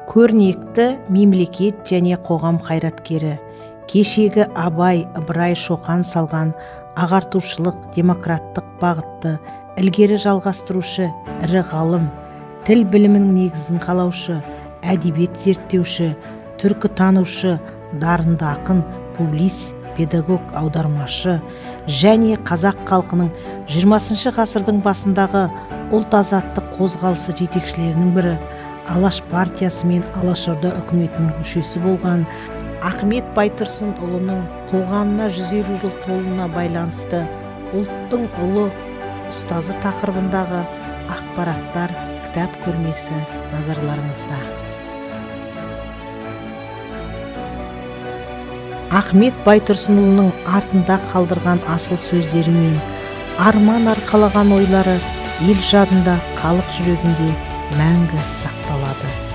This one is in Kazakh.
Көрнекті мемлекет және қоғам қайраткері, кешегі Абай, Ыбырай, Шоқан салған ағартушылық, демократтық бағытты ілгері жалғастырушы ірі ғалым, тіл білімінің негізін қалаушы, әдебиет зерттеуші, түркітанушы, дарынды ақын, публицист, педагог, аудармашы және қазақ халқының 20 ғасырдың басындағы ұлт азаттық қозғалысы жетекшілерінің бірі, Алаш партиясы мен Алашорда үкіметінің мүшесі болған Ахмет Байтұрсынұлының туғанына 150 жыл толуына байланысты ұлттың ұлы ұстазы тақырыбындағы ақпараттар кітап көрмесі назарларыңызда. Ахмет Байтұрсынұлының артында қалдырған асыл сөздері мен арман арқалаған ойлары ел жадында, халық жүрегінде мәңгі сақталады.